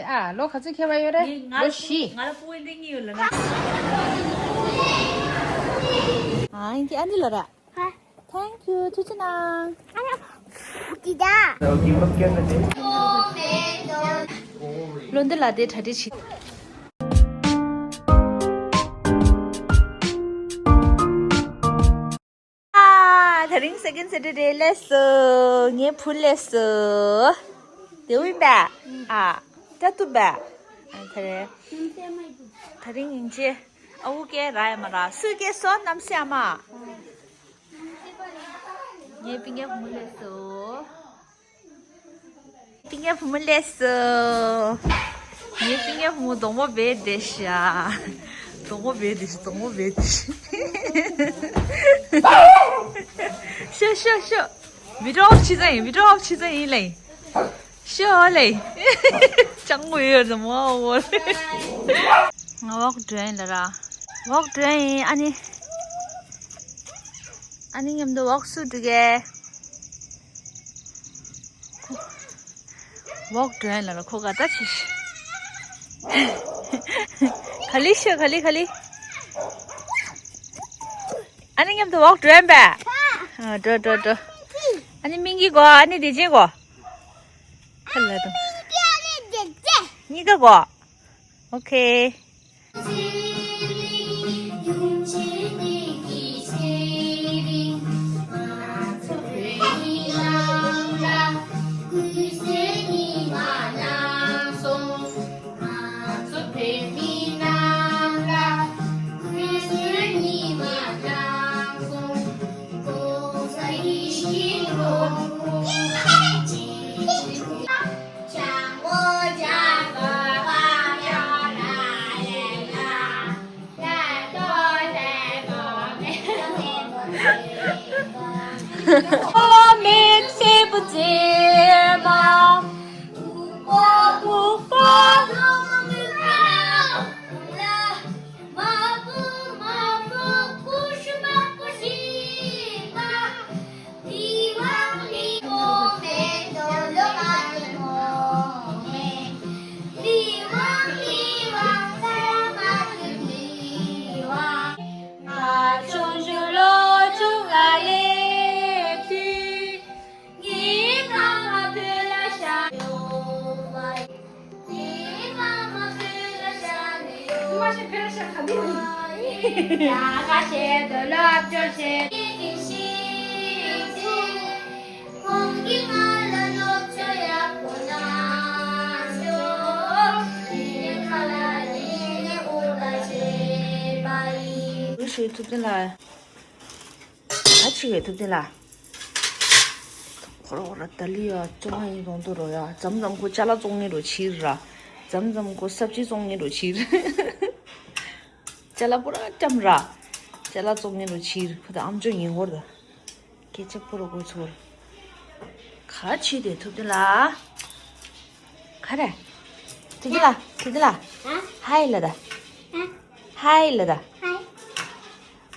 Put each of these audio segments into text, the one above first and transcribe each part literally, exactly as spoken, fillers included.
ཨ། ལོ་ག་ཚོད་ཁེལ་བ་ཡོད་རེད། ངས་ང་ལོ་བཞི། ང་ལ་སྤུ་གུ་འདི་གཉིས་ཡོད་ལ་ན། ཨ། ཨིན་ཅི་ཨ་ནི་ལ་ར། ཧ། Thank you. ཐུགས་རྗེ་གནང་། ཨ་ཡ། འདི་ད། བློ་འདི་ལ་དེ་གྲ་སྒྲིག་བྱེད། ཨ། དེ་རིང་Second Saturday སླེབས་སོང་། ངའི་བུ་སླེབས་སོང་། དེ་འུ་ཡིན་པས། ཨ། ད་ཐུབ་པས། ཨ། དེ་རེད། དེ་རིང་ཡིན་ཅེ། ཨ། འུ་སྐད་ར་ཡ་མ་ར། སུས་སྐད་སོ་ནམ་སེ་ཨ་མ། ངའི་སྤུན་ཀྱག་བུ་མོ་སླེབས་སོང་། སྤུན་ཀྱག་བུ་མོ་སླེབས་སོང་། ངའི་སྤུན་ཀྱག་བུ་མོ་གདོང་པ་བེ་བདེ་ཤག་གདོང་པ་བེ་བདེ་ཤག་གདོང་པ་བེ་བདེ་ཤག་ཤོ་ཤོ་ཤོ། བི་ཌི་ཡོ་ཨོཕ་བྱེད་ས་ཡིན། བི་ཌི་ཡོ་ཨོཕ་བྱེད་ས་ཡིན་ལེ། ཤོ་ལེ། ཅང་གོ་ཡོད་ཙམ་མ་འོ་ལེ། ང་ཝོག་འགྲོ་ཡིན་ལ་ར། ཝོག་འགྲོ་ཡིན། ཨ་ནི། ཨ་ནི་མཉམ་དུ་ཝོག་སུ་འགྲོ་གས། ཝོག་འགྲོ་ཡིན་ལ་ར། ཁོ་ག་ད་ཆི་ཤི། ག་ལི་ཤི། ག་ལི་ག་ལི། ཨ་ནི་མཉམ་དུ་ཝོག་འགྲོ་ཡིན་པས། ཨ། འགྲོ་འགྲོ་འགྲོ། ཨ་ནི་མིང་གི་གོ། ཨ་ནི་བདེ་ཆེན་གོ། ཁ་ལ་དང་། གཉིས་ཀ་གོ། ཨོ་ཁེ། ཞུ་ཐུབ་དེ་ལ། ད་ཆི་ཡོད་ཐུབ་དེ་ལ། ཁོ་རོ་ར་ད་ལི་ཡ་བཅོ་ལྔ་ཡིན་རུང་དུ་རོ་ཡ། མཚམས་མཚམས་ཁོ་ཅ་ལག་བཙོང་ངེ་རུ་ཕྱིར་ར། མཚམས་མཚམས་ཁོ་སབ་ཅི་བཙོང་ངེ་རུ་ཕྱིར། ཅ་ལག་པུ་ར་ཀྲམ་ར། ཅ་ལག་བཙོང་ངེ་རུ་ཕྱིར། ཁོ་ད་ཨམ་ཅོག་ཡིན་ཧོར་ད། སྐད་ཆ་པུ་རོ་གོ་ཚོར། ག་ཆི་དེ་ཐུབ་དེ་ལ། ག་རེ། ཐུབ་དེ་ལ། ཐུབ་དེ་ལ། ཧ། ཧའི་ལ་ད། ཧ། ཧའི་ལ་ད། ཧའི།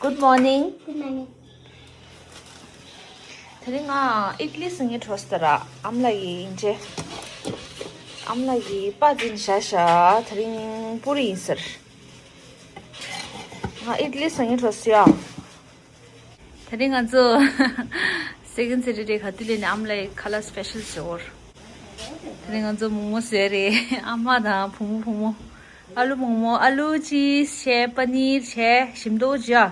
Good morning. Good morning. དེ་རིང་ང་ཨིད་ལི་ཟ་ངེ་འགྲོ་སྟེ་ར། ཨམ་ལགས་ཀྱིས་ཡིན་ཅེ། ཨམ་ལགས་ཀྱིས་པ་འཛིན་བཞག་ཤག་དེ་རིང་པུ་རི་ཡིན་ཟེར། ང་ཨིད་ལི་ཟ་ངེ་འགྲོ་སྟེ་ཡ། དེ་རིང་ང་ཚོ་Second Saturday ག་དུས་ལས་ནས་ཨམ་ལགས་ཁ་ལག་སི་པེ་ཤལ་ཟེར་བོར། དེ་རིང་ང་ཚོ་མོག་མོག་ཟོས་རེད། ཨ་མ་དང་བུ་མོ་བུ་མོ། ཨ་ལུ་མོག་མོག་ཨ་ལུ་ཅིས་བྱས་པ་ནིར་བྱས་ཞིམ་མདོག་ཅིག་ཨ།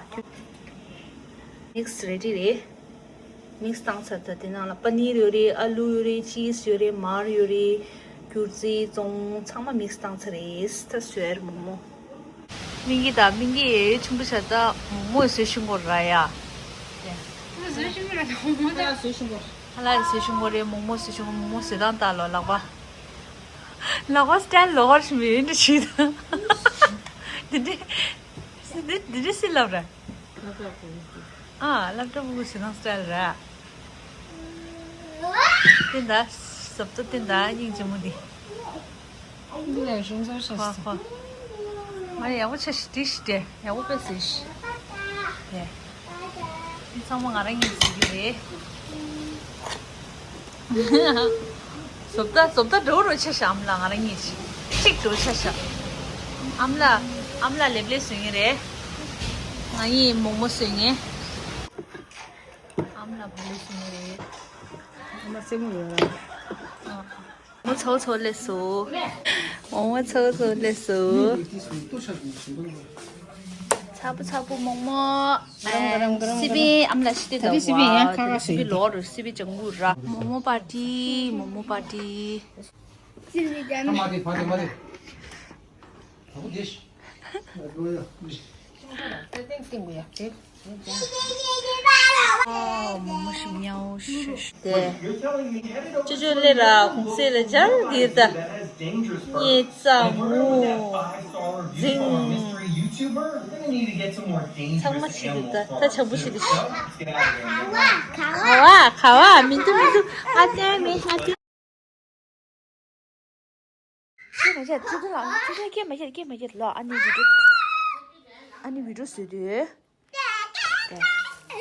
མིག་སི་རེ་ཌི་རེད། མིག་སི་བཏང་ཚར་ད། དེ་ནང་ལ་པ་ནིར་ཡོད་རེད། ཨ་ལུ་ཡོད་རེད། ཅིས་ཡོད་རེད། མར་ཡོད་རེད། སྐྱུར་རྩི་བཙོང་ཚང་མ་མིག་སི་བཏང་ཚར་རེད། ད་ཟོས་རེད་མོག་མོག་སྙིང་གི་དང་སྙིང་གི་ཆུང་དུ་བྱ་ད་མོག་མོག་བཟོས་ཤིང་གོ་ར་ཡ། ང་བཟོས་ཤིང་གོ་ར་མོག་མོག་ད་བཟོས་ཤིང་གོ། ཧ་ལ་བཟོས་ཤིང་གོ་རེད། མོག་མོག་བཟོས་ཤིང་གོ། མོག་མོག་བཟོས་སྟངས་ལྟ་ལོ། ལག་པ། ལག་པ་སི་ཊལ་ལོ་གར་ཞིག་མི་འདྲ་ཞིག་དང་། འདི་འདྲ། འདི་འདྲ་སི་ལབ་ར། ཨ། སློབ་གྲྭ་ཕྲུ་གུ་ཟེར་ན་སི་ཊལ་ར། དེ་འདྲ། ཟབ་ཏུ་དེ་འདྲ་སྙིང་རྗེ་མོ་འདི། འདི་ལས་གཞུང་བཟོ་ཤེས་ཧོ་སོང་། ཧོ། ང་ཡག་པོ་ཆེ་ཞིག་བྲིས་ཤིག་དེ་ཡག་པོ་དཔེ་ཟེར་ཤིག་དེ། འདི་ཚང་མ་ང་རང་གཉིས་ཟེར་གྱི་རེད། བཟོ་ལྟ་བཟོ་ལྟ་འགྲོ་རུ་ཆེ་ཤམ་ལ་ང་རང་གཉིས་ཤིག་གཅིག་འགྲོ་ཆ་ཤག་ཨམ་ལ་ཨམ་ལ་ལེབ་ལེ་བཟོས་ངེས་རེད། ང་ཡིས་མོག་མོག་བཟོས་ངེས། ཨམ་ལ་བ་ལེ་བཟོས་ངེས་རེད། ཨ་མ་སེ་མོ་ཡོད་ར། མོ་ཚོ་ཚོ་ལེ་སོ། མོ་མོ་ཚོ་ཚོ་ལེ་སོ། ཚ་པོ་ཚ་པོ་མོག་མོག་ག་རམ་ག་རམ་ག་རམ། སི་པིན་ཨམ་ལ་ཤི་ཏི་ད་རི་སི་པིན་ཡང་ཁ་ཁ་སི་པིན་ལོ་རུ་སི་པིན་ཅང་གུ་ར། མོག་མོག་པར་ཏི་མོག་མོག་པར་ཏི། མ་དེ་ཕ་དེ་མ་དེ། ཨོ་མོ་ཤི་མྱའོ་ཤི་ཤི། དེ། ཅོ་ཅོ་ལེ་ར་གུང་སེ་ལ་སྦྱར་གི་ད། ཉེ་ཙམ་མོ། འཛིང་། ཚང་མ་ཤི་གི་ད་ད་ཆམ་པོ་ཤི་གི་ཤི། ག་བ་ག་བ་མི་འདུག་མི་འདུག་ཨ་ཙེ་མེ་ཨ་ཙེ། སྐད་མ་བཤད། ཐུབ་བསྟན་ལགས། ཐུབ་བསྟན་སྐད་མ་བཤད། སྐད་མ་བཤད་ལོ། ཨ་ནི་བི་ཌིའོ། ཨ་ནི་བི་ཌིའོ་བཟོས་དུས། དེ།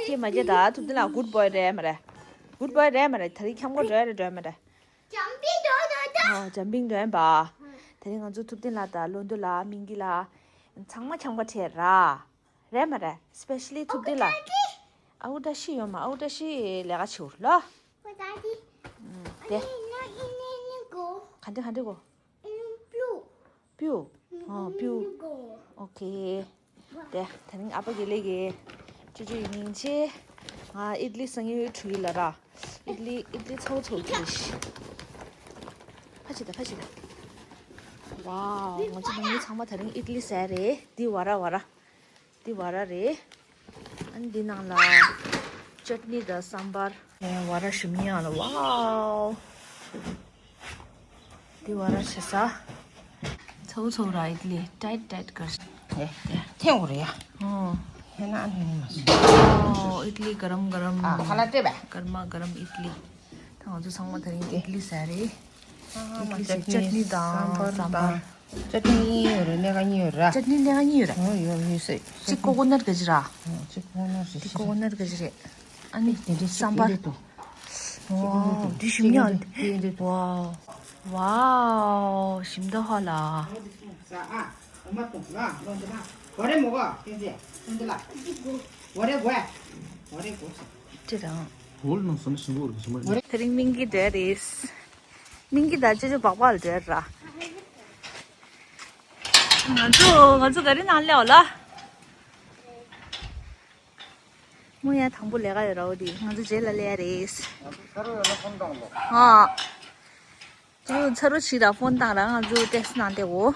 སྐད་མ་བཤད་ད། ཐུབ་བསྟན་ལགས་གུཌ་བོའི་རེད་མ་རེད། གུཌ་བོའི་རེད་མ་རེད། དེ་རིང་འཁྱམ་གོ་འགྲོ་ཡ་རེད་འགྲོ་ཡ་མ་རེད། ཇམ་པིང་འགྲོ་ཡ་རེད་པ། དེ་རིང་ང་ཚོ་ཐུབ་བསྟན་ལགས་དང་བློ་འདོད་ལགས་སྨིན་སྐྱིད་ལགས། ཚང་མ་འཁྱམ་ག་ཁྲིད་ར། རེད་མ་རེད། སི་པེ་ཤ་ལི་ཐུབ་བསྟན་ལགས། ཨའུ་བཀྲ་ཤིས་ཡོད་མ། ཨའུ་བཀྲ་ཤིས་ལས་ཀ་བྱེད་འོ་ལོ། དེ། ག་འདྲ་ག་འདྲ་གོ། པིའུ། ཨོ་པིའུ། ཨོ་ཁེ། དེ་ད་ནི་ཨ་ཕ་དགེ་ལེགས་ཀྱི་ཅོ་ཅོ་ཡིན་ཆེ། ང་ཨིད་ལི་སང་ཡོད་ཁྲུ་ཡི་ལ་ར། ཨིད་ལི་ཨིད་ལི་ཚོ་ཚོ་ཁྲུ་ཡི། ཕ་ཆི་ད་ཕ་ཆི་ད། ཝའོ། ང་ཚོ་ནང་མི་ཚང་མ་དེ་རིང་ཨིད་ལི་ཟ་རེད། འདི་བ་ར་བ་ར། འདི་བ་ར་རེད། ཨ་ནི་འདི་ནང་ལ་ཅོ་ཊི་ནི་དང་སམ་བར། ཨེ་བ་ར་ཞིམ་ཡང་ལ། ཝའོ། འདི་བ་ར་ཆེ་ས། ཚོ་ཚོ་ར་ཨིད་ལི་ཏའིཊ་ཏའིཊ་གར། ཨེ་ཐེངས་འོ་རེད་ཡ། ཨོ། ཧེ་ན་ཨ་ནི་མ་སོང་། ཨོ་ཨིད་ལི་ག་རམ་ག་རམ། ཨ་ཁ་ལ་སྤྲད་པ། གར་མ་ག་རམ་ཨིད་ལི། ད་ང་ཚོ་ཚང་མ་དེ་རིང་ཨིད་ལི་ཟ་རེད། ཨ་ཨིད་ལི་ཟ། ཅོ་ཊི་ནི་དང་སམ་བར། ཅོ་ཊི་ནི་གཉིས་ཡོད་རེད། སྣ་ཁ་གཉིས་ཡོད་རེད། ཅོ་ཊི་ནི་སྣ་ཁ་གཉིས་ཡོད་རེད། ཨོ་ཡོད་ཡོད་སེ། གཅིག་ཀོ་ཀོ་ནཊ་ག་ཅི་ར། ཨོ་གཅིག་ཀོ་ཀོ་ནཊ་རེད། གཅིག་ཀོ་ཀོ་ནཊ་ག་ཅི་རེད། ཨ་ནི་དེ་འདྲའི་སམ་བར། དེ་འདྲའི་འདུག་ཝའོ་འདི་ཞིམ་ཡང་། ཝའོ། ཝའོ་ཞིམ་ད་ཧ་ལ། ཅི་རང་། དེ་རིང་སྨིན་སྐྱིད་འགྲོ་ཡ་རེད། སྨིན་སྐྱིད་དང་ཅོ་ཅོ་སྦག་སྦག་ལ་འགྲོ་ཡ་ར། ང་ཚོ་ང་ཚོ་ག་རེ་ནང་སླེབས་ལ། མོ་ཡང་དང་པོ་ལས་ཀ་ཡོད་ར། འོ་དེ་ང་ཚོ་རྗེས་ལ་སླེབས་ཡ་རེད། ཨ། ཚ་རུ་ཕྱི་ར་ཕོན་བཏང་ར། ང་ཚོ་ཊེག་སི་ནང་བསྡད་འོ།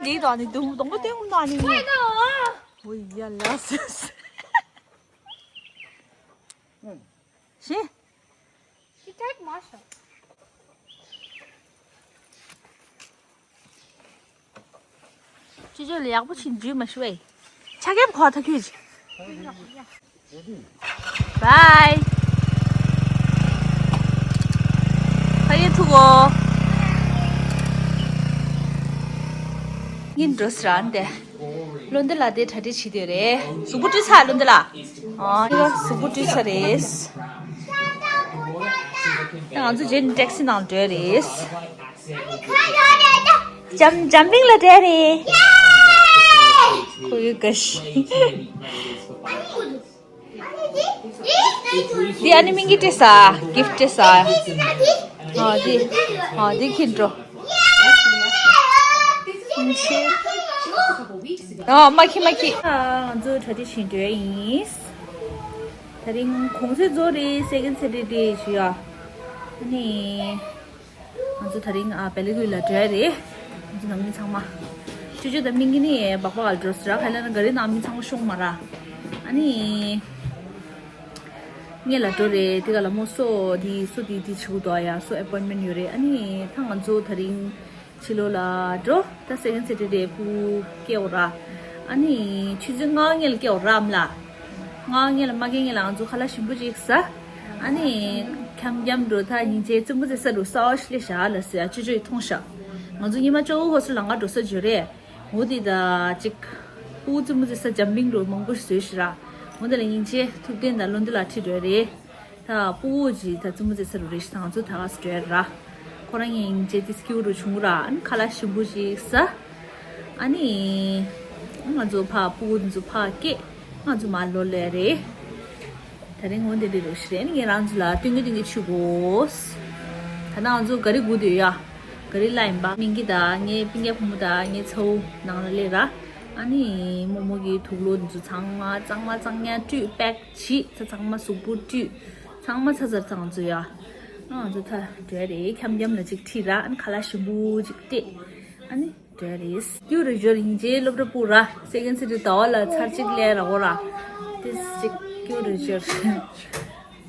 ལི་དང་ནི་དུང་དུང་པོ་སྟོན་གོ་ནི། འོ་ཡ་ལ་སི་སི། ཤི། ཤི་ཐད་མ་ཤོག་ཅི་ཅོ་ལ་ཡག་པོ་ཕྱིན་འཇུས་མ་ཤི་བས། ཆ་རྐྱེན་ཁོ་ཐག་ཁྱོད་ཅི། བའི། ཕ་ཡུལ་ཐུག་གོ། ཉིན་འགྲོ་སི་ར་འདི། བློ་འདི་ལ་དེ་གྲ་སྒྲིག་བྱེད་དེ་རེད། གཟུགས་པོ་བཀྲུས་ཚར། བློ་འདི་ལ། ཨ་གཟུགས་པོ་བཀྲུས་ཚར་རེད། ང་ཚོ་རྗེས་ནས་ཊེག་སི་ནང་འགྲོ་རེད། འཇམ་འཇམ་པིང་ལ་འགྲོ་རེད། ཁོ་ཡི་ག་ཤི། འདི་ཨ་ནི་མིང་གི་སྤྲད་ས། གིཕ་སྤྲད་ས། ཨ་འདི་ཨ་འདི་ཁྱེར་འགྲོ། ཨ་མ་ཁྱི་མ་ཁྱི། ཨ་ང་ཚོ་གྲ་སྒྲིག་བྱེད་འགྲོ་ཡིན། དེ་རིང་གུང་སེང་རྫོགས་རེད། སེ་ཀེན་ཌ་སེ་ཊར་ཌེ་ཞུ་ཡ། ཨ་ནི། ང་ཚོ་དེ་རིང་ཨ་བེ་ལི་གུ་ལ་འགྲོ་ཡ་རེད། ང་ཚོ་ནང་མི་ཚང་མ། ཅོ་ཅོ་དང་སྨིན་སྐྱིད་ནི་སྦག་སྦག་ལ་འགྲོ་ཟེར་ར། ཁ་ལ་ན་ག་རེ་ནང་མི་ཚང་མ་ཤོང་མ་ར། ཨ་ནི། ངེད་ལ་འགྲོ་རེད། དེ་ག་ལ་མོ་སོ་དེ་སོ་དེ་དེ་བྱེད་དགོས་འདུག་ཡ། སོ་ཨེ་པོའིན་མེན་ཊི་ཡོད་རེད། ཨ་ནི་ད་ང་ཚོ་དེ་རིང་ཕྱི་ལོགས་ལ་འགྲོ། ད་སེ་ཀེན་ཌ་སེ་ཊར་ཌེ་ཕྲུ་གུ་སྐྱེལ་འོ་ར། ཨ་ནི་ཆུ་ཚོད་ལྔ་ངེད་ལ་སྐྱེལ་འོ་ར་ཨ་མ་ལགས། ང་ངེད་ལ་མ་སྐྱེལ་ངེད་ལ་ང་ཚོ་ཁ་ལག་ཞིམ་པོ་ཅིག་ཟ། ཨ་ནི། འཁྱམ་འཁྱམ་འགྲོ་ད་སྙིང་རྗེ་རྩེད་མོ་རྩེ་ས་འགྲོ་ས་འོ་ཤི་ལེ་ཤ་ལ་ཟེར་ཨ་ཅོ་ཅོ་ཡིས་མཐོང་ཤག་ང་ཚོ་ཉི་མ་ཅོ་བོ་ཧོ་སི་ལ་ང་འགྲོ་ས་འཇོ་རེད། འོ་དེ་ད་ཅིག་ཕྲུ་གུ་རྩེད་མོ་རྩེ་ས་འཇམ་པིང་འགྲོ་མང་པོ་ཞིག་བཟོས་ཤི་ར། འོ་དེ་ལ་སྙིང་རྗེ་ཐུབ་བསྟན་དང་བློ་འདི་ལ་ཁྲིད་འགྲོ་རེད། ད་སྤུ་གུ་ཅིག་ད་རྩེད་མོ་རྩེ་ས་རུ་རེ་ཞིག་ང་ཚོ་ད་ག་སེ་འགྲོ་ཡ་ར། ཁོ་རང་ཡང་ཅེ་ཏི་སྐྱིད་པོ་རུ་བྱུང་ར། ཨ་ནི་ཁ་ལག་ཞིམ་པོ་ཅིག་ཟ། ཨ་ནི་ང་ཚོ་ཕ་སྤུ་གུ་འདི་ཚོ་ཕ་སྐད། ང་ཚོ་མ་ལོ་ལེ་རེད། ད་རིང་འོ་འདི་འདྲ་རུ་ཞིག་རེད། ཨ་ནི་ངས་རང་ཚོ་ལ་སྟོན་གི་སྟོན་གི་ཆུ་གོ། ད་ནང་ང་ཚོ་ག་རི་སྒུག་དུས་ཡ། ག་རི་ལ་ཡིན་པ་མིང་གི་ད་ངའི་སྤུན་ཀྱག་བུ་མོ་ད་ངའི་ཚ་བོ་ནང་ལ་སླེབས་ར། ཨ་ནི་རྨོ་མོ་གི་དུག་ལོག་འདི་ཚོ་ཚང་མ་གཙང་མ་གཙང་ཉག་བཀྲུས་པེག་བྱས། ཚ་ཚང་མ་གཟུགས་པོ་བཀྲུས། ཚང་མ་ཚ་ཚར་ཚང་ཚོ་ཡ། ང་ཚོ་ད་འགྲོ་ཡ་རེད། འཁྱམ་འཁྱམ་ལ་ཅིག་ཁྲིད་ར། ཨ་ནི་ཁ་ལག་ཞིམ་པོ་ཅིག་སྤྲད། ཨ་ནི་འགྲོ་ཡ་རེད། སྐྱུ་རུ་འབྱོར་ཡིན་ཅེ་སློབ་གྲྭ་སྤུ་ར། སེ་ཀེན་སི་ཊི་ཟླ་བ་ལ་ཚར་གཅིག་སླེབས་ར་འོ་ར། ཏིས་ཅིག་སྐྱུ་རུ་འབྱོར།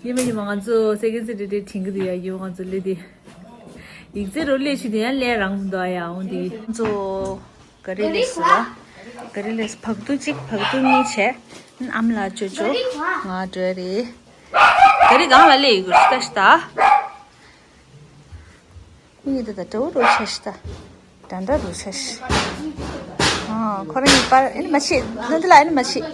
ཉི་མ་ཉི་མ་ང་ཚོ་སེ་ཀེན་སི་ཊི་དེ་དྲན་གི་འདུག་ཡ། ཡིན་ང་ཚོ་སླེབས་དེ། ཡིག་ཚད་རུ་སླེབས་ཤི་དེ་ཡང་སླེབས་རང་མི་འདུག་ཡ། འོ་དེ་ང་ཚོ། ག་རི་ལས་སུ་ར། ག་རི་ལས་སུ་བག་དུ་གཅིག་བག་དུ་གཉིས་བྱས། ཨམ་ལགས་ཅོ་ཅོ། ང་འགྲོ་རེད། ག་རི་སྒང་ལ་སླེབས་ཡོད་གི་རེད་ཤི་ད། ཁོ་གཉིས་ད་ད་འདྲ་བོ་རུ་ཆ་ཤི་ད། འདྲ་འདྲ་རུ་ཆ་ཤི། ཨ་ཁོ་རང་གཉིས་པར་ཨེ་ནི་མ་ཕྱེ། ནང་དུ་ལ་ཨེ་ནི་མ་ཕྱེ།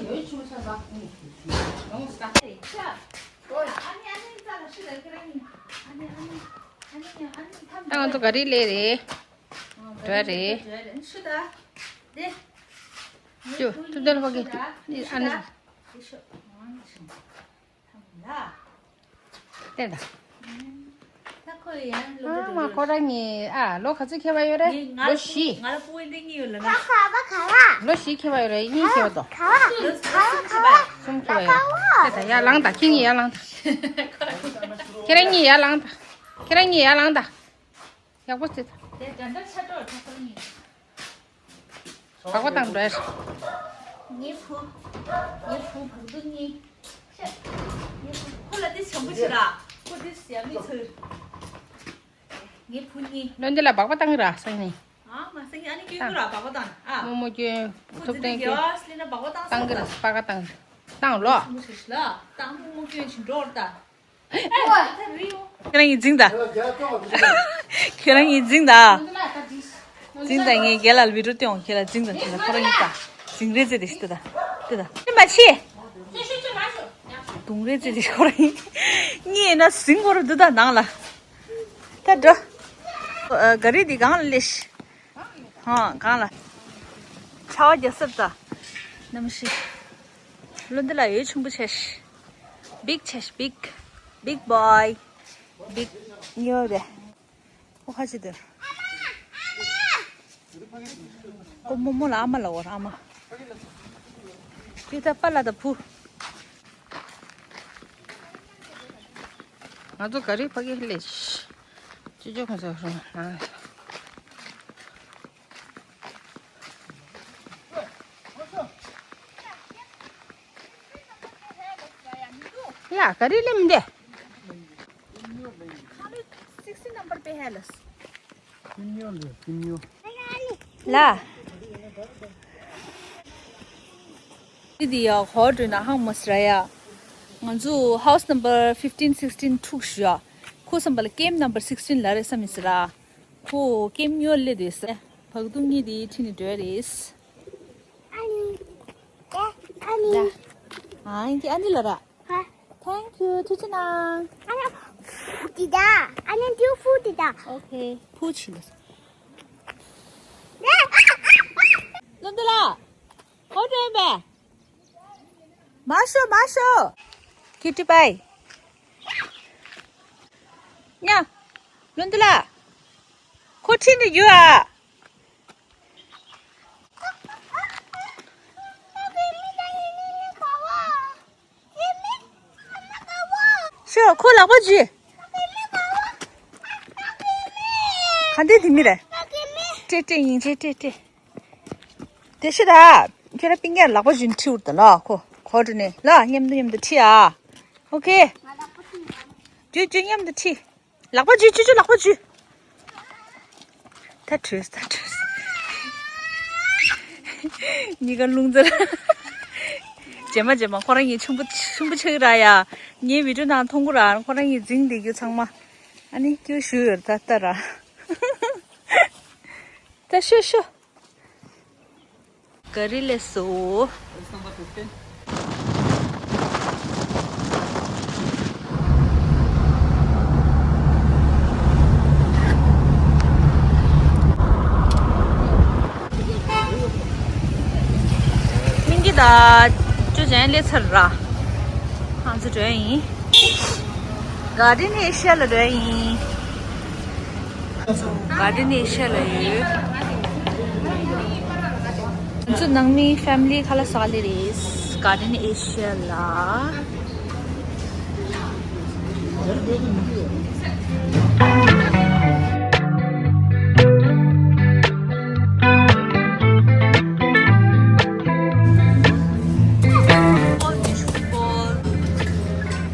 ད་ང་ཚོ་ག་རི་སླེབས་རེད། འགྲོ་རེད། ཅོ་ཐུབ་བསྟན་ལ་ཕ་གི་ཨ་ནི། ལྟོས་དང་། ཨ་མ་ཁོ་རང་གཉིས་ཨ་ལོ་ག་ཚོད་ཁེ་བ་ཡོད་རེད། ལོ་བཞི། ལོ་བཞི་ཁེ་བ་ཡོད་རེད། གཉིས་ཁེ་བ་དོ། གསུམ་ཁེ་བ་ཡོད་རེད། ལྟོས་དང་ཡར་ལངས་དང་། ཁྱེད་གཉིས་ཡར་ལངས་དང་། ཁྱེད་རང་གཉིས་ཡར་ལངས་དང་། ཁྱེད་རང་གཉིས་ཡར་ལངས་དང་། ཡག་པོ་བྱེད་དང་། དེ་འདྲ་འདྲ་ཆ་འགྲོ་ཁྲ་ཁོ་གཉིས། སྦག་པ་བཏང་འགྲོ་ཡ། ངའི་བུ། ངའི་བུ་བག་དུ་གཉིས། ཤ། ངའི་བུ་ཁོ་ལ་དེ་བྱམས་པོ་བྱེད་ར། ཁོ་དེ་ཡ་མི་ཚོར། ངའི་བུ་གཉིས། བློན་འདི་ལ་སྦག་པ་བཏང་གི་ར་སང་ཉིན། ཨ་མ་སང་ཉིན་ཨ་ནི་སྐྱོན་གི་ར་སྦག་པ་བཏང་ཨ། རྨོ་མོ་སྐྱོན། ཐུབ་བསྟན་སྐྱོན། སླེབས་ན་སྦག་པ་བཏང་གི་ར། སྦག་པ་བཏང་། བཏང་ལོ། ཆུང་མོ་ཞིག་ལ་བཏང་། རྨོ་མོ་སྐྱོན་ཕྱིན་འགྲོ་བར་ལྟ། ཁྱེད་རང་གཉིས་འཛིང་ད། ཁྱེད་རང་གཉིས་འཛིང་ད། འཛིང་ད། ངས་རྒན་ལགས་ལ་བི་ཌིའོ་སྟོན། ཁྱེད་ལ་འཛིང་ད། ཁྱེད་ལ་ཁོ་རང་གཉིས་ད། འཛིང་རེད་ཟེར་དེ་ཤི་ད། ད་ད་ད་མ་ཕྱེ། རྡུང་རེད་ཟེར་དེ་ཁོ་རང་གཉིས། གཉིས་ཡིན་ན་འཛིང་གོ་ར་འདུག་ད་ནང་ལ། ད་འགྲོ། ག་རི་འདི་སྒང་ལ་སླེབས་ཤི། ཧང་གང་ལ། ཆར་པ་རྒྱག་སྲིད་ད། གནམ་གཤིས། བློན་འདི་ལ་ཡོད་ཆུང་པོ་ཆེ་ཤི། བིག་ཆེ་ཤི། བིག་བིག་བྷོའི། བིག་ཉོ་རེད། ཨོ་ཁ་ཅི་དེར། ཨོ་རྨོ་མོ་ལ་ཨ་མ་ལ་འོར་ཨ་མ། ཡུ་ད་པ་ལ་ད་བུ། ང་ཚོ་ག་རི་ཕ་གི་ལས། ཅི་ཅོ་ཁོང་ཚོ་རུ་ང་། ཡ་ག་རི་ལས་མི་འདས། ལ། འདི་ཡ་ཧོ་འདྲ་ན་ཧང་མོ་སི་ར་ཡ། ང་ཚོ་house number fifteen sixteen ཐུག་ཞུ་ཡ། ཁོ་བསམ་པ་ལ་ཀེམ་number sixteen ལ་རེད་བསམ་མི་སི་ར། ཁོ་ཀེམ་ཉོ་ལེ་དེ་སེ། བག་དུང་གཉིས་དེ་ཁྲིད་ནས་འགྲོ་ཡ་རེད། ཨ་ནི། ཨ་ནི། ཨ་ནི་ལ་ར། Thank you. ཐུགས་རྗེ་གནང་། ཨ་ནི། ཕུ་དི་ད། ཨ་ནི་དེའུ་ཕུ་དི་ད། Okay. ཕུ་ཆི་ལ། ལོ་འདི་ལ། ཁོ་དྲན་པས། མ་ཤོ་མ་ཤོ། ཁྱི་ཏི་པའི། ཉ། ལོ་འདི་ལ། ཁོ་ཁྲིད་འདི་ཡོད་ཨ། ཤོ་ཁོ་ལག་པ་འཇུས། ག་འདི་དེ་མི་རེད། སྤྲེ་སྤྲེ་ཡིན་ཅེ་སྤྲེ་སྤྲེ། དེ་ཤི་ད། ཁྱོད་ར་པིང་ཡར་ལག་པ་འཇུས་ཁྲིད་འུར་ད་ལ་ཁོ་ཁོ་འགྲོ་ནས་ལ་མཉམ་དུ་མཉམ་དུ་ཁྲིད་ཨ། ཨོ་ཁེ། འཇུས་འཇུས་མཉམ་དུ་ཁྲིད། ལག་པ་འཇུས། ཅུ་ཅུ་ལག་པ་འཇུས། ད་བྲོས་ད་བྲོས། གཉིས་ཀ་རླུང་རྩ་ལ། རྗེས་མ་རྗེས་མ་ཁོ་རང་གཉིས་ཆུང་པོ་ཆུང་པོ་ཆགས་ར་ཡ། ངའི་བི་ཌིའོ་ནང་མཐོང་གི་ར། ཁོ་རང་གཉིས་འཛིང་བསྡད་རྒྱུ་ཚང་མ། ཨ་ནི་སྐྱོ་ཞུ་ཡོད་ད་ལྟ་ར། ད་ཤོ་ཤོ། ག་རི་ལས་སོ། It's number fifteen. ཨ། ཅོ་ཅན་སླེབས་ཚར་ར། ང་ཚོ་འགྲོ་ཡ་ཡིན། Garden Asia ལ་འགྲོ་ཡ་ཡིན། Garden Asia ལ་ཡོད། ང་ཚོ་ནང་མི་family ཁ་ལག་ཟ་ག་སླེབས་རེད། Garden Asia ལ།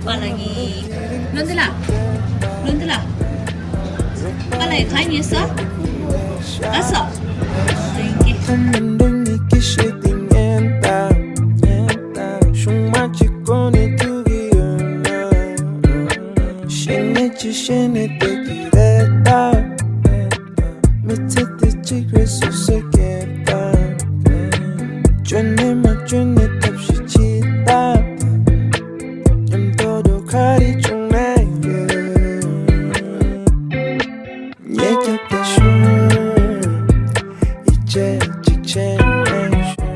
པ་ལགས་ཀྱིས། ལོན་དི་ལ། ལོན་དི་ལ། པ་ལགས་ཀྱིས་ག་ཉོས་སོང་། ག་སོ། Thank you. མི་ཚེ་འདི་གཅིག་རེད་སུ་ཟེར་མཁན་དང་། བཅོས་ནས་མ་བཅོས་ནས་ཐབས་ཤེས་ཅི་ལྟ། མཉམ་དུ་འགྲོ་ག་རེ་བྱུང་ན་ཡོད། ཉེ་རྒྱབ་ཏུ་ཤོག་ཡིད་ཆེས་གཅིག་བྱས་ནས་ཤོག་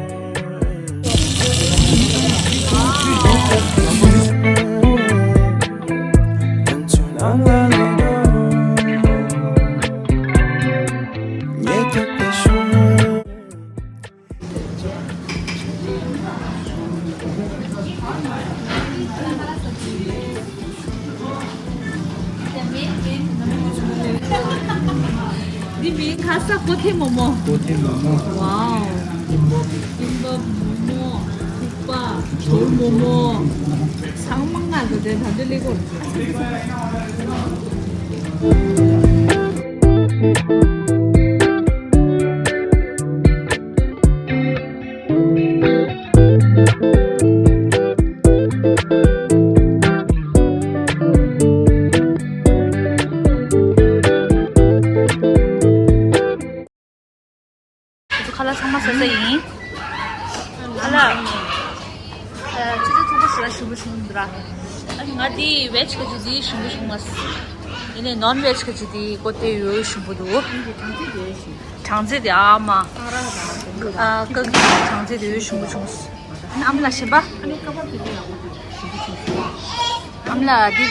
འདི་མིང་ཁ་ས་ཀོ་ཐེ་མོ་མོ། ཀོ་ཐེ་མོ་མོ། ཝའོ། ཀིམ་པབ་མོ་མོ། ཐུག་པ། གྲོལ་མོ་མོ། ཚང་མ་ང་ཚོ་དེ་ད་འདི་ལེགས་པོ། ཁ་ལག་ཚང་མ་ཟ་ས་ཡིན། ཁ་ལག་ཨ། ཆུ་ཚོད་ཐུག་པ་ཞིག་ལ་ཞིམ་པོ་བྱུང་འདུག་ར། ཨ་ནི་ང་དེ་veg ག་ཅིག་དེ་ཞིམ་པོ་བྱུང་མ་སོང་། ཡིན་ནའི་non veg ག་ཅིག་དེ་ཀོ་ཐེ་ཡོད་ཞིམ་པོ་འདུག་གྲང་ཚད་དེ་ཡོད་ཞིམ། གྲང་ཚད་དེ་ཨ་མ། ཨ། ཀ་ཀི་གྲང་ཚད་དེ་ཡོད་ཞིམ་པོ་བྱུང་སོང་། ཨ་ནི་ཨ་མ་ལགས་ཞིམ་པ། ཨ་ནི་ཀ་བབ་དེ་ཡག་པོ་འདུག་ཞིམ་པོ་བྱུང་སོང་། ཨ་མ་ལགས་དེ་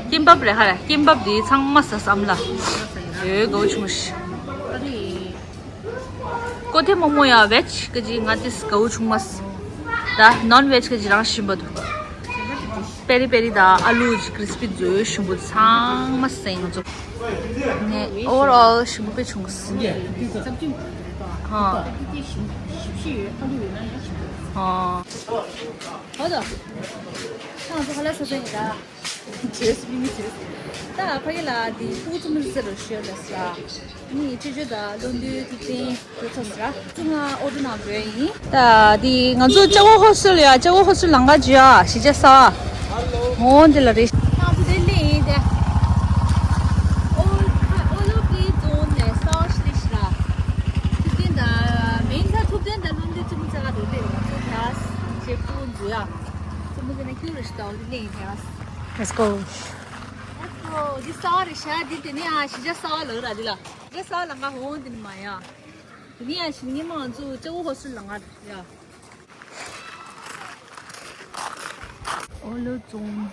ཀིམ་པབ་རེད་ཧ་རེད། ཀིམ་པབ་དེ་ཚང་མ་ཟ་ས་ཨ་མ་ལགས། ཡོད་དགའ་བོ་བྱུང་ཞིག་ཨ་རེད། ཀོ་ཐེ་མོ་མོ་ཡ་veg ག་ཅིག་ང་དེ་དགའ་བོ་བྱུང་མ་སོང་། ད་non veg ག་ཅིག་རང་ཞིམ་པ་འདུག་པེ་རི་པེ་རི་དང་ཨ་ལུ་ཅིག་crispy འཛོལ་ཞིམ་པོ་ཚང་མ་ཟས་ང་ཚོ། ནས་overall ཞིམ་པོ་དཔེ་བྱུང་སོང་། ཧ། ཧ། ཧོ་དོ། ང་ཚོ་ཁ་ལག་ཟ་ས་ཡིན་ད། བྱས་སོང་མི་མི་བྱས་སོང་། ད་ཕ་གི་ལ་འདི་ཕྲུ་གུ་ཚོ་མི་ཟེར་རོ་ཤོད་ལ་ས། ནི་ཅོ་ཅོ་དང་བློ་འདུས་ཐུབ་བསྟན་འགྲོ་ཚར་སོང་ར། ཚུར་ང་ཨོ་ཌར་གནང་འགྲོ་ཡ་ཡིན། ད་འདི་ང་ཚོ་ཅ་བོ་ཧོ་སུལ་ཡ། ཅ་བོ་ཧོ་སུལ་ལང་ཀ་ཇི་ཡ་གཞིས་ཆགས་ས། འོ་འདི་ལ་རེད། ང་ཚོ་དེ་སླེབས་ཡིན་ཏེ། ཨོ་ཨོ་ལོ་པི་རྫོང་ནས་ས་ཞིག་སླེབས་ཤག་ར། ཐུབ་བསྟན་དང་མིང་ད་ཐུབ་བསྟན་དང་བློ་འདུས་ཚུར་མི་ཚ་ག་འགྲོ་དེ་རེད། ང་ཚོ་དེ་ཨ་ཅེ་པུ་འཛུལ་ཡ། ཚུར་མི་ཚ་ན་ཁྱུ་རེ་ཞིག་ད་འོ་དེ་སླེབས་ཡིན་ཏེ་ཨ། Let's go. འདི་ས་རེད་ཤག་འདི་དེ་ནས་ཨ་གཞིས་ཆགས་ས་ལ་ར་འདི་ལ། གཞིས་ཆགས་ས་ལ་ང་འོང་འདི་ནི་མ་ཡ། དེ་ནས་ཨ་གཞིས་ཉི་མ་ང་ཚོ་ཅ་བོ་ཧོ་སུལ་ལ་ང་ཡ། ཨོ་ལོ་རྫོང་།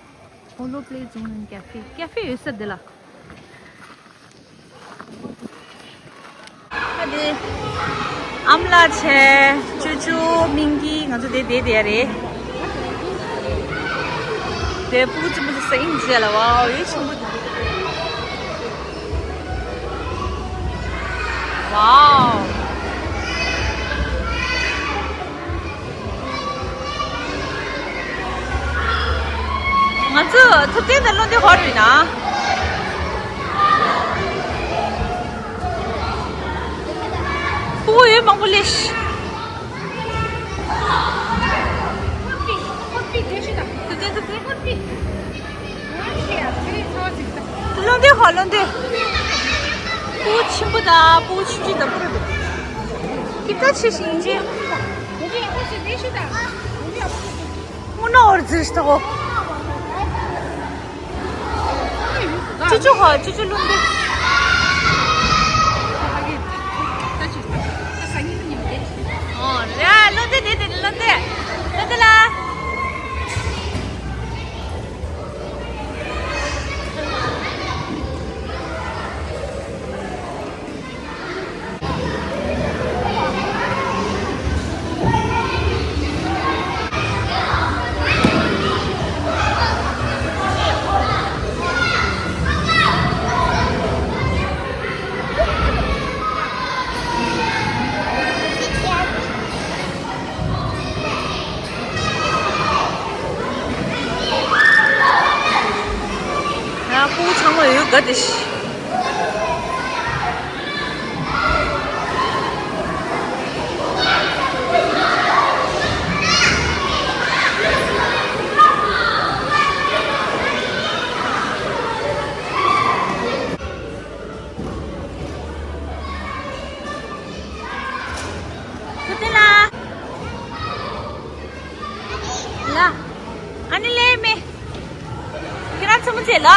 ཨོ་ལོ་པི་ལེ་རྫོང་ནང་ཀ་ཧྥེ། ཀ་ཧྥེ་ཡོད་ས་འདི་ལ། ཨ་དེ། ཨ་མ་ལགས་བྱས། ཅོ་ཅོ་སྨིན་སྐྱིད་ང་ཚོ་དེ་བསྡད་བསྡད་ཡ་རེད། དེ་ཕྲུ་གུ་ཚོ་མི་ཚོ་ས་ཡིན་ཟེར་ལ་ཝའོ་ཡོད་ཆེན་པོ་འདུག་ཝའོ། ང་ཚོ་ཐུབ་བསྟན་དང་བློ་འདུས་ཧོར་རུ་ཡིན་ན། ཕྲུ་གུ་ཡོད་མང་པོ་སླེབས་ཤག་ཐུབ་བསྟན་ཐུབ་བསྟན། བློ་འདུས་ཧོར་བློ་འདུས། ཕྲུ་གུ་ཆེན་པོ་དང་ཕྲུ་གུ་ཆུང་ཆུང་དང་པོ་རེད་འདུག་ཁྱེད་ཚོ་ཆེ་ཞིང་ཆེ། དངུལ་ནག་འོར་ཟིར་ཤི་ཐོག་གོ། ཅུ་ཅུ་ཧོ། ཅུ་ཅུ་བློ་འདུས། ཨོ་རེད། བློ་འདུས་དེ་དེ་བློ་འདུས། དེ་ལ། ང་ཁོ་ཚང་མ་ཡོད་ག་དེ་ཤི། ཁུ་ཏི་ལ། ལ། ཨ་ནི་ལེ་མེ། ཁྱེད་རང་ཚོ་མི་ཚེ་ལ།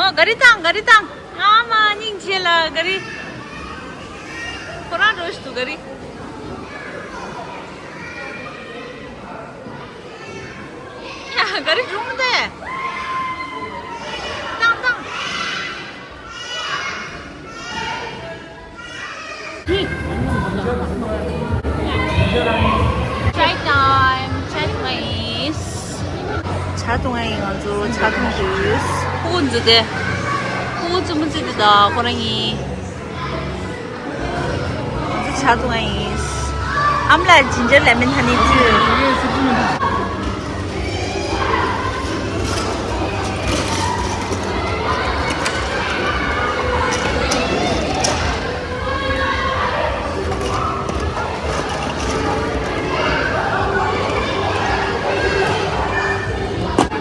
ཨོ། ག་རི་བཏང་། ག་རི་བཏང་། ཨ་མ་སྙིང་རྗེ་ལ་ག་རི། ཁོ་རང་འགྲོ་ཞིག་འདུག་ག་རི། ཡ། ག་རི་སྒྲུང་དེ། བཏང་བཏང་། Chai time, chai ais. ཇ་འཐུང་ཡ་ཡིན། ང་ཚོ་ཇ་འཐུང་དུས། ཕྲུ་གུ་ཚོ་དེ། ཕྲུ་གུ་ཚོ་མི་ཚེ་དེ་དང་ཁོ་རང་གཉིས། ང་ཚོ་ཇ་འཐུང་ཡ་ཡིན། ཨ་མ་ལགས་ginger lemon honey tea།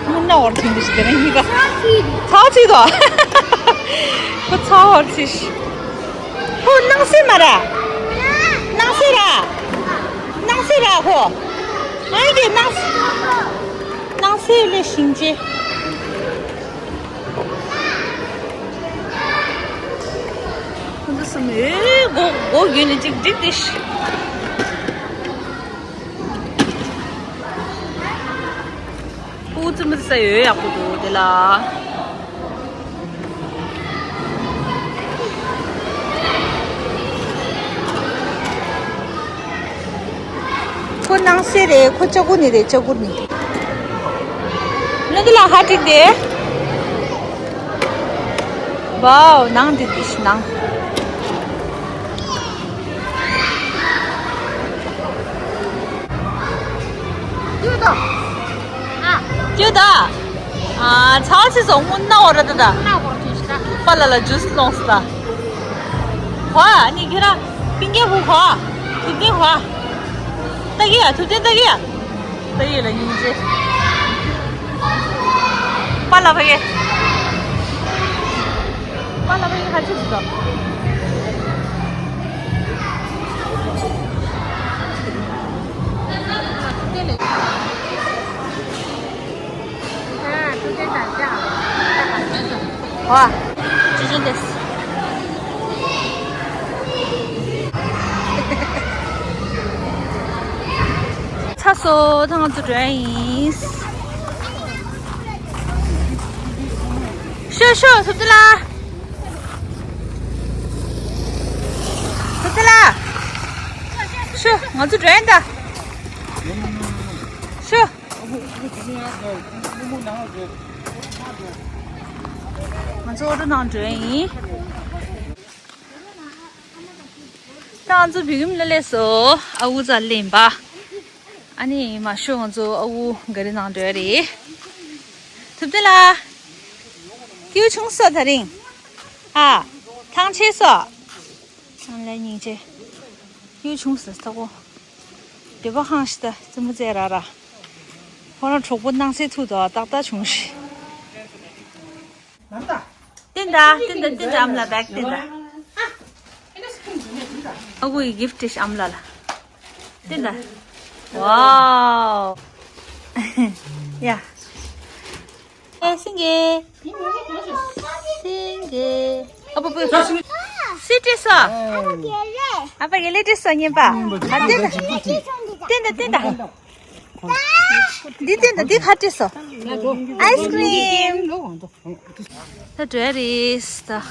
སྔོན་ན་འོར་ཐེངས་འདི་ཞིག་དེ་རིང་གཉིས་ཀ། ཚ་བ་ཚིག་དོ། ཁོ་ཚ་བ་འོར་ཚིག་ཁོ་སྣང་སྲིད་མ་ར། སྣང་སྲིད་ར། སྣང་སྲིད་ར་ཁོ། ཨ་ཡེ་སྣང་སྲིད། སྣང་སྲིད་ལས་ཤིང་ཅེ། ཁོ་ཚོ་གསུམ་ཨེ་མགོ་མགོ་བརྒྱུད་ནས་ཅིག་བསྒྲིགས་ཏེ་ཤི། ཕྲུ་གུ་ཚོ་མི་ཚེ་ཡོད་ཡག་པོ་འདུག་དེ་ལ། ཁོ་སྣང་སྲིད་རེད། ཁོ་ལྕགས་ཀུ་ནི་རེད། ལྕགས་ཀུ་ནི། ནི་འདི་ལ་ཧ་ཏིག་དེ། ཝའོ། ནང་འདི་འདི་ཤི་ནང་། ཅི་ད། ཨ། ཅི་ད། ཨ། ཚ་བ་ཆེ་སོང་། སྔོན་ན་འོ་ར་ད་ད། སྔོན་ན་འོ་ར་ཆེ་ཤི་ད། པ་ལ་ལ་ཇུས་ལོངས་ད། ཧོ། ཨ་ནི་ཁྱེད་རང་པིང་ཀེ་ཧུ་ཧོ། ཐུབ་བསྟན་ཧོ། ད་གི་ཡ། ཐུབ་བསྟན་ད་གི་ཡ། ད་གི་ལ་སྙིང་རྗེ། པ་ལ་བ་གི། པ་ལ་བ་གི་ཧ་ཅི་ཟིག་དོ། ཨ། ཐུབ་བསྟན་དང་ཅག་ཨ། ཅི་ཅི་འདེས། ཚ་སོ། ད་ང་ཚོ་འགྲོ་ཡ་ཡིན། ཤོ་ཤོ། ཐུབ་བསྟན་ལགས། ཐུབ་བསྟན་ལགས། ཤོ། ང་ཚོ་འགྲོ་ཡ་ད། ཤོ། ང་ཚོ་ཨོ་ཊོ་ནང་འགྲོ་ཡ་ཡིན། ད་ང་ཚོ་བི་ཀམ་ལ་སླེབས་སོང་། ཨ་ཁུ་རྩ་ལེན་པ། ཨ་ནི་མ་ཤོ། ང་ཚོ་ཨ་ཁུ་ག་རི་ནང་འགྲོ་ཡ་རེད། ཐུབ་བསྟན་ལགས། སྐྱིད་པོ་བྱུང་སོང་དེ་རིང་། ཨ། ཐང་ཆད་སོང་། ཨ་ལས་སྙིང་རྗེ། སྐྱིད་པོ་བྱུང་སོང་ད་ཁོ། འདོད་པ་ཧང་ཤི་ད་རྩེད་མོ་རྩེ་ར་ར། ཁོ་རང་གྲོགས་པོ་སྣང་སྲིད་ཐུག་དོ། ཏག་ཏག་བྱུང་ཤི། བསྟན་ད། བསྟན་ད། བསྟན་ད། ཨ་མ་ལགས་བེག་བསྟན་ད། ཨ་ཁུ་ཡི་གིཕ་ཊི་ཤམ་ལ་ལ། དེ་ད། ཝའོ། ཡ། ཨེ་སིང་གེ། སིང་གེ། ཨ་པ་པ། སི་ཏྲི་སོ། ཨ་པ་གེ་ལེ་ཏྲི་སོ་ཉན་པ། ཨ་དེ་ད། དེ་ད་དེ་ད། འདི་དེ་ད་འདི་ཁ་ཏྲི་སོ། ཨའི་སི་ཀྲིམ། ད་འགྲོ་ཡ་རེད་ད།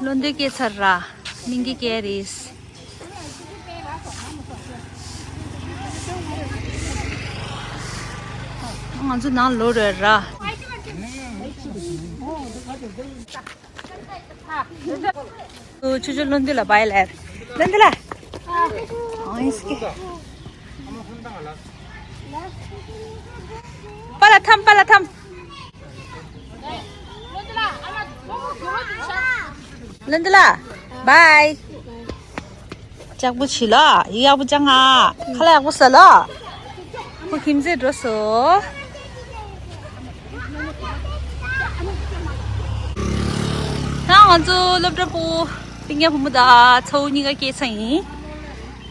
བློ་འདོད་སྐྱེས་ཚར་ར། སྙིང་གི་སྐྱེ་རེད། ང་ཚོ་ནང་ལོག་རེད་ར། ཆུ་ཆུ་བློ་འདི་ལ་བའི་ལེབ། བློ་འདི་ལ། ཨོ་ཡིན་སྐད། པ་ལ་ཐམ་པ་ལ་ཐམ། བློ་འདི་ལ། བའི། ལྕགས་པོ་བྱི་ལ་ཡིག་ཡག་པོ་ཅང་ང་ཁ་ལག་ཡག་པོ་ཟ་ལ། ཁོ་ཁྱིམ་མཚེས་འགྲོ་སོ། ད་ང་ཚོ་སློབ་གྲྭ་པོ་སྤུན་ཀྱག་བུ་མོ་དང་ཚ་བོ་གཉིས་ཀ་སྐྱེལ་ཚར་ཡིན།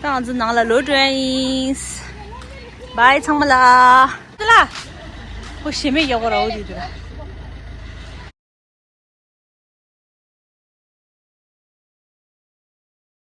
ད་ང་ཚོ་ནང་ལ་ལོག་འགྲོ་ཡ་ཡིན། བའི་ཚང་མ་ལ། ལ། ཁོ་ཞེ་མེད་ཡག་པོ་ར་འོ་དེ་དུ།